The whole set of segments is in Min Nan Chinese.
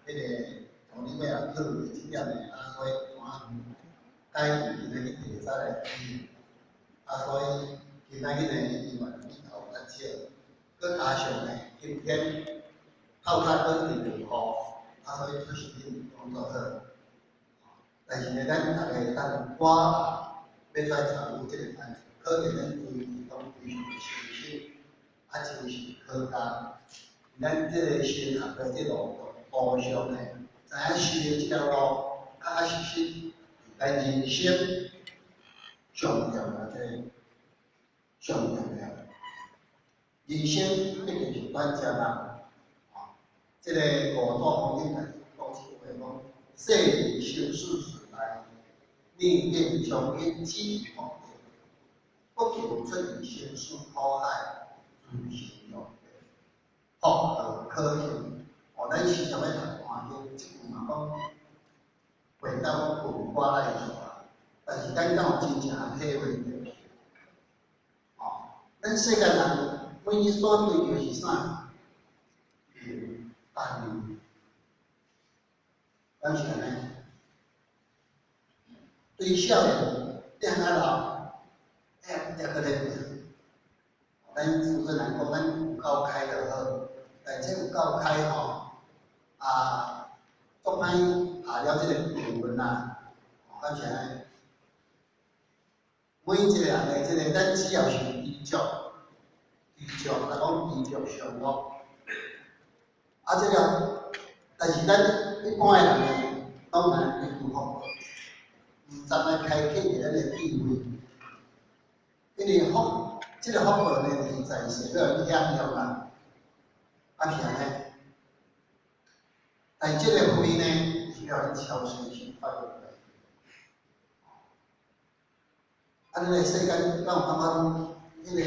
彼个从你尾仔考的這點呢，啊，所以怎改今仔日提早來去，啊，所以今仔日呢因為比較較少，閣加上呢，今天透早閣一直落雨，啊，所以出席率講做好。但是呢，咱逐个等我欲出來參與這個班，可見咱規攏非常誠心，啊，真是可嘉。咱這個升學的這路途上呢，知影修的這條路，確確實實，咱人生上重要這個上重要。人生畢竟是短暫啊，這個五祖弘忍大師講一句話講：世人生死時來，念念相應只福德，不求出離生死苦海，自心用福報可行。哦，咱時常咧讀看經，這句嘛講，回到文化來說，但是咱敢有真正體會著？哦，咱世間人每日所追求是啥？名甲利，敢是按呢？對少年變較老，會閣咧變。咱主持人講，咱有夠開就好，但這有夠開吼，啊，足歹下了這個結論啊，敢是按呢？每一個人的這個，咱只要是知足，知足，來講知足常樂。啊，這個，但是咱一般的人呢，攏難追求福報，毋知影開啟咱的智慧，因為福，這個福報呢，就是在世欲去享用啦，啊是按呢？但這個慧呢，是予你超隨心發育的。啊，咱的世間敢有感覺彼個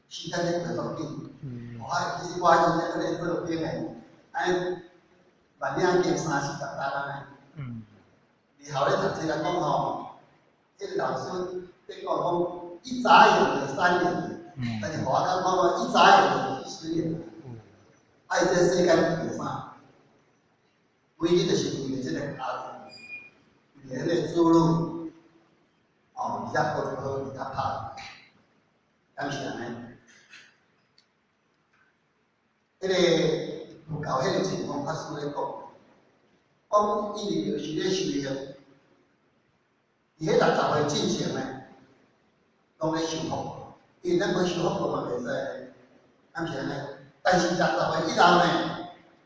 時間咧過足緊？我其實我彼陣咧閣咧做兵的，按呢萬領經30-40擔按呢。以後咧讀冊人講吼，彼個老師咧講講一眨眼就3年，但是予我感覺講一眨眼就幾十年。啊，伊這世間為啥？每日就是為著這個家庭，為著彼個子女，哦，而遐過得好，而遐拍，敢是按呢？彼個佛教彼個情況法師咧講，講伊就是咧修行，佇彼60歲進前呢，攏咧修福報，因為咱無修福報嘛袂使，敢是按呢？但是60歲以後呢，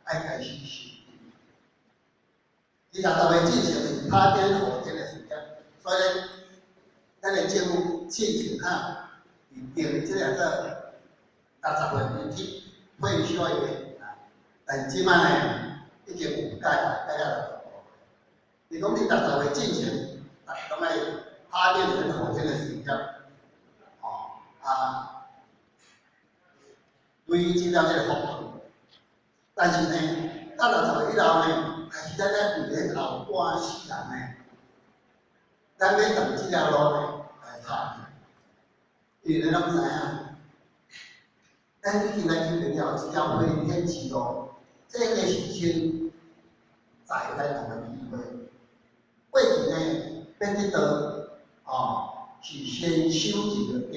愛開始修。佇60歲進前是拍拼後天的事業，所以咧，咱的政府進前哈，佇定這個做六十歲去退休的，但是這擺呢，已經有改啊，改啊65歲。伊講你六十歲進前，攏愛拍拼咱後天的事業，吼啊，累積了這個福報。但是呢，到60歲以後呢，開始咱咧為咧後半世人呢，咱欲踮這條路呢來拍拼，因為咱攏知影，咱已經來經歷了這條飛天之路，這個是先在咱同的機會。過去呢，欲得道，哦，是先修一個德，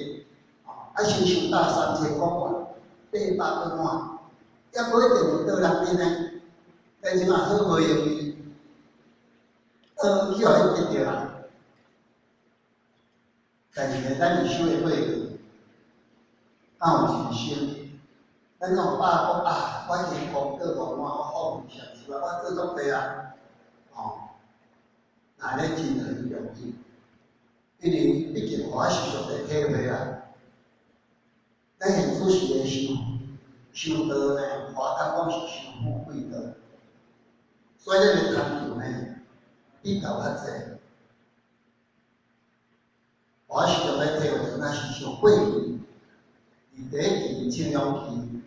哦，啊先修到三千廣願，八百個滿，抑無一定是道內面呢。咱這馬好無容易，道去予伊得著啊。但是呢，咱佇修的過程，敢有人生？咱敢有把握啊？我已經功德圓滿，我放下是吧？我做足濟啊，吼，那咧真很容易，因為畢竟我是上帝體會啊。咱現此時咧修修道呢，華較講是修富貴道，所以咱的貪求呢比較較濟。我是用咧體會，若是像過去，佇第一期青陽期、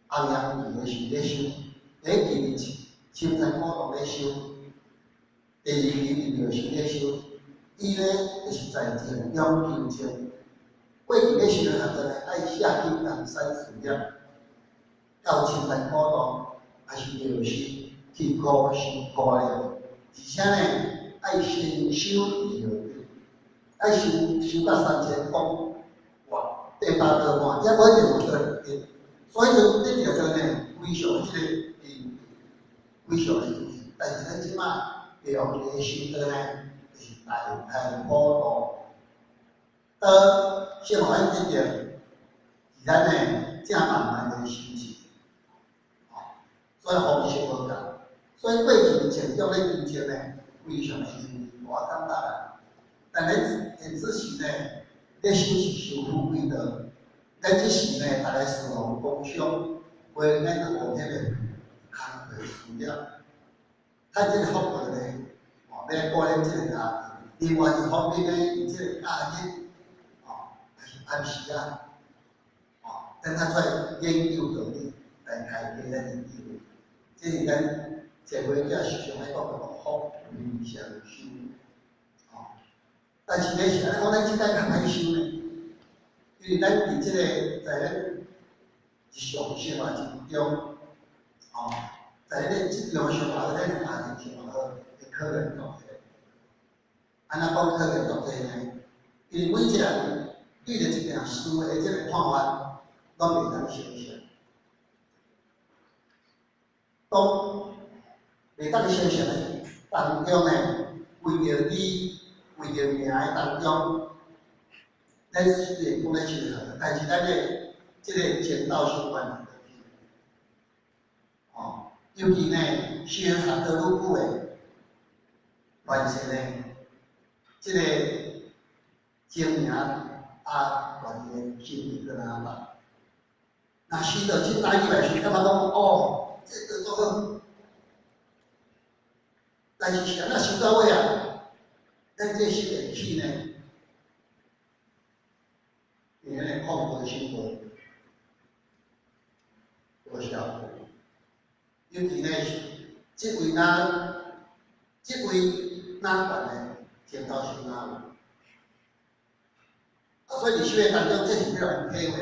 紅陽期的時咧修，第一期青山古道咧修，第二期佇廟時咧修，伊呢就是在靜中求靜。過去咧修的時陣呢，愛下金剛山寺業，到青山古道，抑是著是去苦受苦了，而且呢，愛先修二愛修修到3000公外八百多半，抑無一定有得得。所以就這叫做呢，非常這個非常的容易。但是咱這擺會用一個修道呢，就是大開普度。道先予咱得著，是咱呢正慢慢的修持，吼，所以方式無仝。所以過去禪宗咧修持呢，非常的容易，無簡單啦。但咱現此時呢，咧修是修富貴道，咱這時呢，逐个死亡工傷，為咱學彼個工課事業，趁這個福報呢，吼，欲來顧咱這個家庭。另外一方面呢，這個假日，吼，抑是暗時啊，吼，等較出來研究道理，來開啟咱的智慧。這是咱社會者時常咧講的福慧雙修，吼。但是呢，是按怎講？咱這擺較歹修呢？因為咱佇這個在咱日常生活之中，吼，在咱日常生活，咱家庭生活會可能做這個。按怎講可能做這個呢？因為每一個人對著一件事的這個看法，攏袂當相像。當袂當相像的當中呢，為著利、為著名的當中，咱雖然講咧相合，但是咱的這個前導習慣是吼，尤其呢，修學得愈久的，凡是呢，這個精明啊，大一个心理閣哪辦？若修到這代入來時，感覺講哦，這個做好。但是是按怎修到尾啊？咱這心會起呢？因為咱控制心無無效果。尤其呢，這位哪，這位哪懸的前導心哪有？啊，所以佇修的當中，這是欲來體會。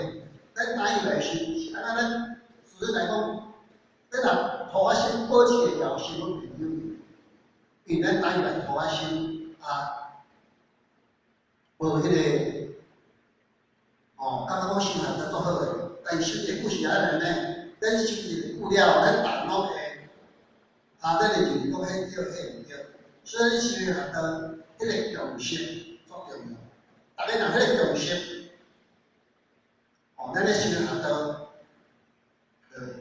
咱打入來修是按怎？咱事實來講，咱若塗仔心保持會牢，心攏袂扭。因為咱打入來塗仔心啊，無彼個，哦，感覺講修行得足好的，但是實際久是按呢呢？咱修一個久了，咱逐攏會，啊，咱會認為講彼對彼毋對，所以你修學到彼個共識足重要。逐个人彼個共識，哦，咱咧修學到，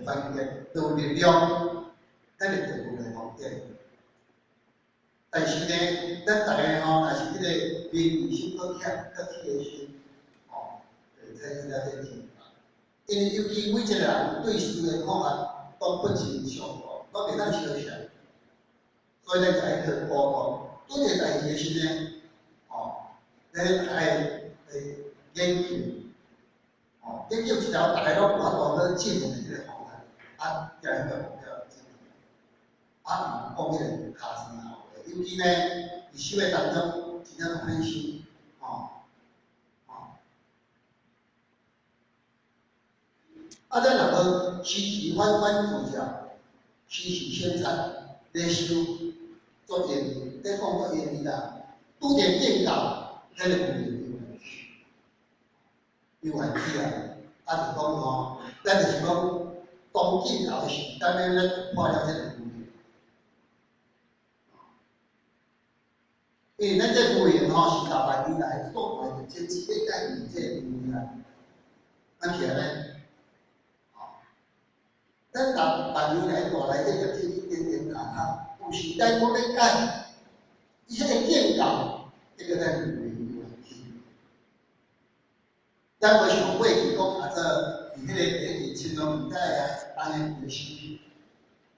團結，有力量，咱會得有個方便。但是呢，咱逐个吼，若是彼個名利心閣強、閣起的時，吼，就會產生了這情況。因為尤其每一個人對事的看法都不盡相同，攏袂當相像，所以咱就愛去溝通。拄著代誌的時呢，吼，咱愛來研究，吼，研究一條，逐个攏有法度去進行的這個方案，啊，行彼個目標前進。啊，毋講彼個尻川仔話，尤其呢，佇修的當中，真正歹修，吼，吼。啊，咱若無時時反反自照，時時省察，咧修足容易，咧講足容易啦。拄著見教，彼个問題又來起來，啊，就講吼，咱就是講當見教的時，等咱咧突破了這個問題。因為咱這無明吼是六萬年來所來的這幾個概念，這個無明啊，咱起來呢，吼，咱六萬年來帶來這個這一點點卡卡，有時咱講咧改，伊彼個見教，這個咱無明有問題。咱無想過去講啊，做佇彼個第一青龍年代啊，當然有修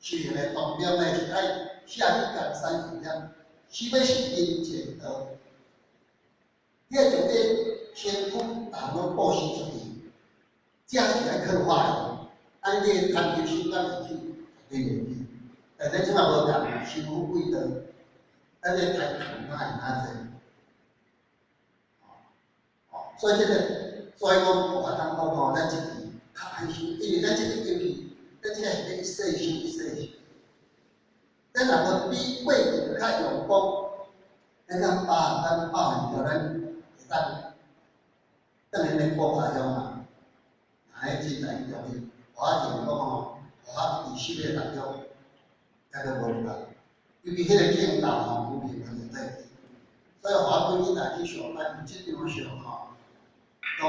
修行的當中呢，是愛下去共三四點。是欲是因見道，你愛從這身軀逐攏布施出去，這是愛刻畫的。按你的貪求心敢會去，絕對袂去。但咱這擺無仝，修富貴道，咱這貪求哪會哪濟？哦，所以這個，所以講無法當講吼，咱這期較歹修，因為咱這個尤其咱這個是咧細心去細想。咱若無比過去較用功，咱通包含咱包含著咱會當轉去咱國家鄉嘛，若彼真大重要。我認為講吼，我佇失個當中，抑閣無夠，尤其彼個鏡頭吼，有評論就對。所以我每日若去上班，這張相吼，攏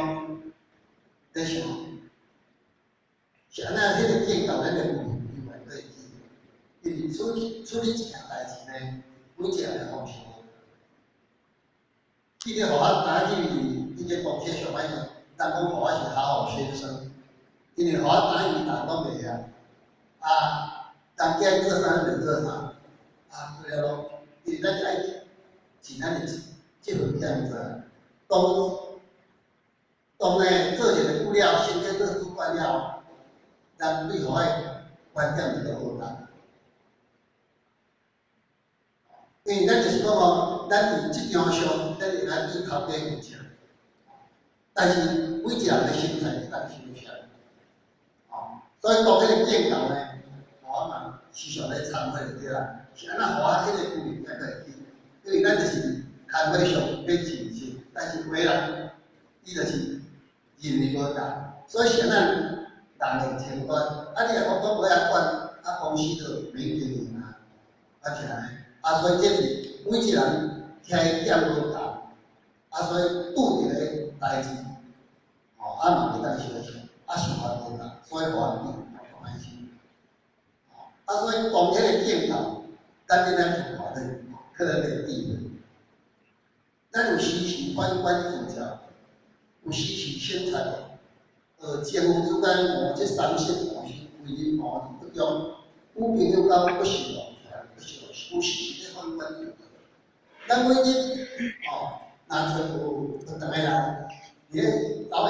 咧想，是按怎彼個鏡頭，咱的有評論對。因為處理一件代誌呢，每一個人的方式。記得予我當去彼個公司上班時，人講予我是好好先生，因為予我答應人攏袂曉，啊，人叫伊做啥就做啥，啊，對了咯，因為咱就愛盡咱的這份去按做，當呢做一個久了，先去做主管了，人對予我的觀點就閣無仝。因為咱就是講吼，咱佇職場上，咱會當對頭家負責，但是每一個人的心態會當相像，吼，所以當彼個鏡頭呢，我嘛時常咧懺悔就對啦，是按怎予我彼個觀念才會去？因為咱就是工課上欲盡責，但是有的人伊就是認為無共，所以是按怎人會爭端，啊，你若講講無遐管，啊，公司就免經營啊，啊是按呢。啊，所以這是每一個人聽的點無仝，啊，所以拄著的代誌，吼，啊嘛袂當相像，啊想法無仝，所以環境嘛關係。啊，所以當彼個鏡頭，咱恁咱出發的，可能會智慧。咱有時時反觀自照，有時時省察，前後之間無這三色五行為人無不中，有朋友講不是咯，不是咯，有時時咧反觀自照。咱每日吼，若找有有同個人，佇咧走的。